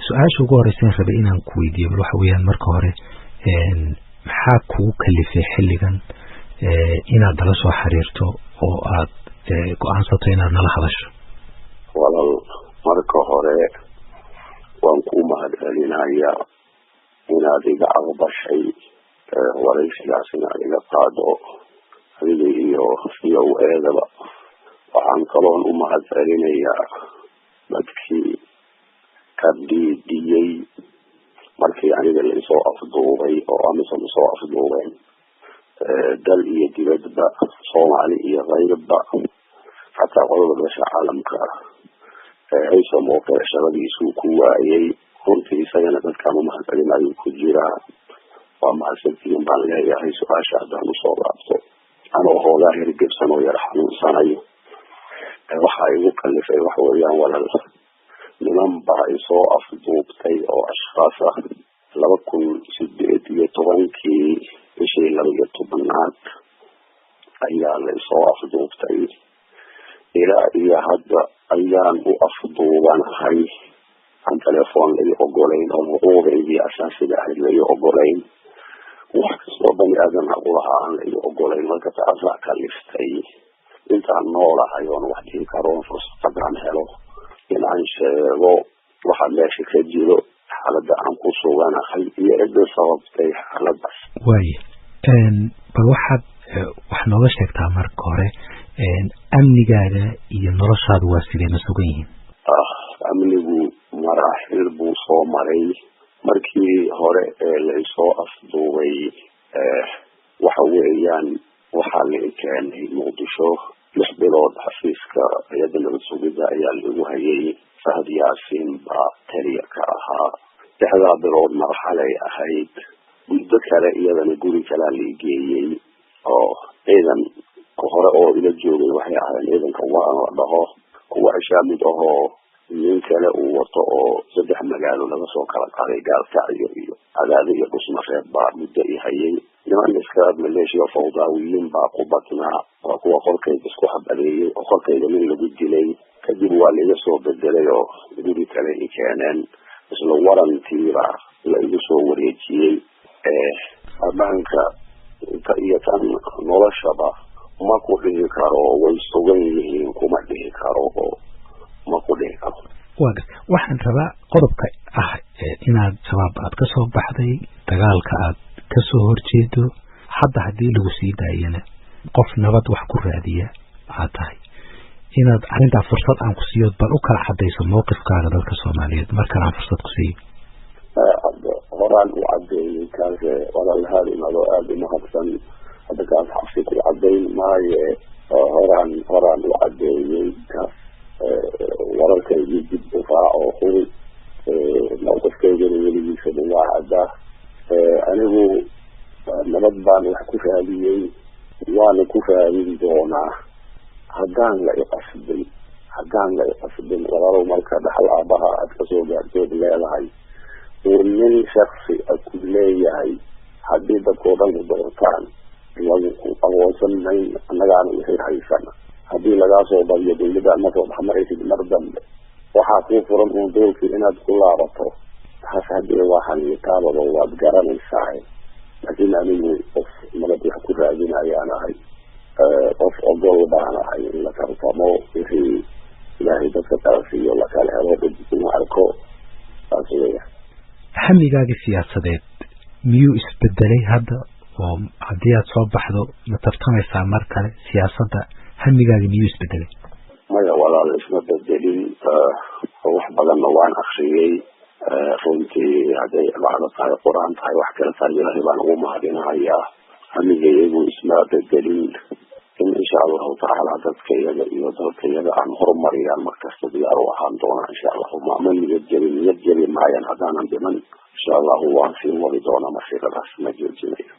Su-aasha ugu horeysa rabay inaan ku weydiiyo bal waxa weeyaan, marka hore, maxaa kugu kalifay xilligan inaad nala soo xiriirto oo aad go-aansato inaad nala hadasho? Walaal, marka hore waan ku mahad celinayaa inaad iga aqbashay waraysigaas inaad iga qaado, adiga iyo VOA-daba. Waxaan kaloon u mahad celinayaa dadkii ka dhiidhiyey markii aniga laisoo afduubay oo AMISOM soo afduubeen, dal iyo dibadba, Soomaali iyo keyrba, xataa qolada beesha caalamka. Haysom oo kale shaqadiisuu ku waayay runtii, isagana dadkaan umahad celinayo ku jiraa. Waa mahadsantihiin baan leeyahay. Su-aasha haddaan usoo laabto, anoo hoogaa hirgebsan oo yar xanuunsanayo, waxaa igu kalifay waxa weeyaan, walal, niman baa isoo afduubtay oo ashkhaas ah. 2018-kii bishii 12aad ayaa la isoo afduubtay. Ilaa iyo hadda ayaan u afduubanahay, aan telefoon lai ogolayn oo xuquuqdaydii asaasiga ahayd lai ogolayn, wax kastoo bani aadan xaq ulahaa aan lai ogolayn. Marka taasaa kaliftay intaan noolahay oon wax dhihi karoon fursadaan helo in aan sheego waxa meesha ka jiro, xaaladda aan ku suganahay iyo cidda sababtay xaaladaas. Waaye, bal waxaad wax nooga sheegtaa marka hore, amnigaaga iyo noloshaadu waa sidee? Ma sugan yihiin? Amnigu maraaxil buu soo maray. Markii hore ee laisoo afduubay, waxa weeyaan, waxaa la keenay Muqdisho. 6 bilood xafiiska hay-adda nabad sugidda ayaa laigu hayay. Fahad Yaasiin baa taliya ka ahaa. 6daa bilood marxalay ahayd. Muddo kale iyadana guri kalaa laigeeyey oo ciidan hore oo ila joogay waxay ahayn ciidanka waan la dhaho, kuwa cishaamid ahoo nin kale uu wato oo saddex magaalo laga soo kala qaaday, Gaalkacyo iyo Cadaado iyo Dhusmareeb, baa muddo i hayay. Niman iska maleeshiya fawdaawiyiin baa ku badnaa, waa kuwa qolkayga isku habadeeyey oo qolkayga nin lagu dilay. Kadib waa laiga soo bedelay oo guri kale i keeneen, isla warantiiba la igu soo wareejiyey. Ammaanka iyo tan noloshaba ma ku dhihi karo way sugan yihiin, kuma dhihi karo oo ma ku dhihi karo. Waa gar. Waxaan rabaa qodobka ah inaad Shabaab aad ka soo baxday, dagaalka aad kasoo horjeedo, hadda haddii lagu sii daayana qof nabad wax ku raadiya aad tahay, inaad arrintaa fursad aan ku siiyo, bal u kala cadayso mawqifkaaga dadka Soomaaliyeed markale aan fursad ku siiyo. Horaan u cadeeyey kaas, walaalhaadin, adoo aada umahadsan. Hadda kaas xabsi ku cadayn maaye, horaan u cadeeyey kaas. Wararkaygii dib u raac oo hubi. Mawqifkaygana weligiisaba waa caddaa. Anigu nabad baan wax ku raadiyey, waana ku raadin doonaa haddaan la iqasbin, haddaan la iqasbin. Walaalow, marka dhaxal aabaha aad kasoo gaartood leedahay uu nin shaksi a ku leeyahay, haddii dadkoo dhan ku doortaan lagu aqoonsan mayn, annagaana wixii haysana. Haddii lagaa soo badiyo dawladda ma soo dhexmaraysid mar dambe, waxaa kuu furan uun doolkii inaad ku laabato. Taas haddee waa xaniitaababa, waad garanaysaa. Laakiin anigu qof nabad wax ku raadinayaan ahay, qof ogol baan ahay in la tartamo, wixii Ilaahay dadka kala siiyo la kala helo, dhib uma arko, saas weya. Hamigaagii siyaasadeed miyuu isbedelay hadda? Oo haddii aad soo baxdo, ma tartamaysaa mar kale siyaasadda? Hamigaagi miyuu isbedelay? Maya walaal, isma bedelin. Wax badanna waan akriyey runtii. Hadday cibaado tahay, Qur-aan tahay, wax kale tahay, Ilaahay baan ugu mahadinahayaa. Hamigayagu isma bedelin. In insha Allahu tacaala dadka iyaga iyo dalka iyaga aan horumariyaan markasta diyaar u ahaan doonaa, insha Allahu. Ma niyad jebin, niyad jebi maayaan. Haddaanan dhiman, insha Allahu waan sii wadi doonaa masiiradaas, ma joojinayo.